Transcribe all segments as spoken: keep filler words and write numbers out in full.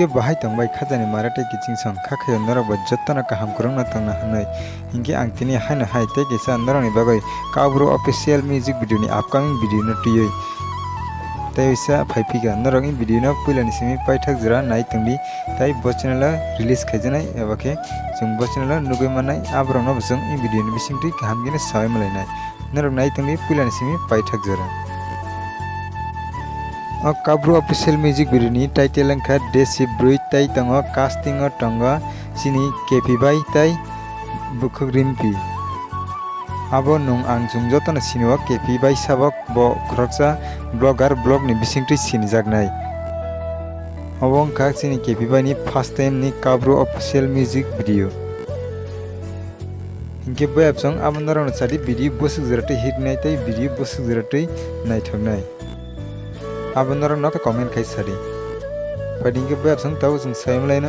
Bahai tongbai khajani mara tei kiching song kha khayo norok bo jotono kaham kwrwngno tongna hwnwi. Hinkhe ang tini haino hai tei kisa norokni bagwi Kabru official music video ni upcoming video no twiwi tei uisa phai phika. Norok in video no puila ni simi paithak jora nai tongdi tei bo channel o release khaijaknai eba khe chwng bo channel o nugwi mannai aborok no bo chwng in video ni bisingtwi kaham khe no sawi malainai. Norok nai tongdi puila ni simi paithak jora. O Kabru official music video ni title wngkha Desi Brwi tei tongo casting o tongo chini Kepi bai tei Bukhuk Rimpi. Abo nwng ang chwng jotono sinio Kepi bai sabok bo khoroksa vlogger vlog ni bisingtwi sinijaknai. Obo wngkha chini Kepi bai ni first time ni Kabru official music video. Hinkhe boyapsong abo norokno sadi video bwswk jora twi hit nai tei video bwswk jora twi naithoknai. Abo norokno khe comment khai sadi. Phaidi hinkhe boyapsong tabuk chwng sai malaino,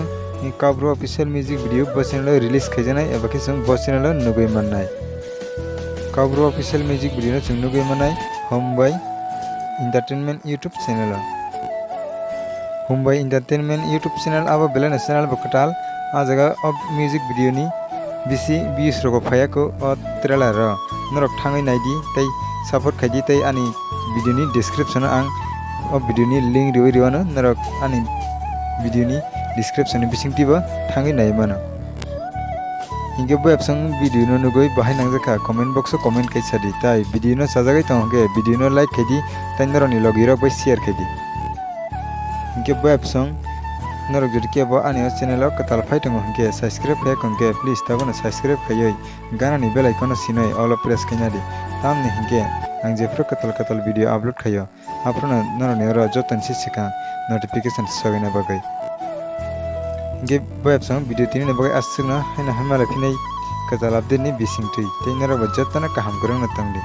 Kabru official music video bo channel o release khaijaknai eba khe chwng bo channel o nugwi mannai. Kabru official music video no chwng nugwi mannai Hombai Entertainment YouTube channel o. Hombai Entertainment YouTube channel abo belai no channel bo kwtal. Ah jaga o music video ni bisi views rok bo phaiya kho o trailer o. Norok thangwi naidi tei support khaidi tei ani video ni description o ang o video ni link riwi riwano norok ani video ni description ni bisingtwi bo thangwi nai mano. Hinkhe boyapsong video no nugwi bahai nangjakha comment box o comment khai sadi tei video no chajagwi tongo khe video no like khaidi tei norokni logi rok bai share khaidi. Hinkhe boyapsong norok jodi kebo ani o channel o kwtal phai tongo hinkhe subscribe khai kha hinkhe please tabukno subscribe khaiwi ganani bell icon no sinoi all o press khaina di. Tamni hinkhe ang jephru kwtal kwtal video upload khaio aphruno norokni oro jotoni se swkang notification sogwina bagwi. Hinkhe boyapsong video tini ni bagwi aswkno haino hamya lai phinai kwtal update ni bisingtwi tei norok bo jotono kaham kwrwngno tongdi.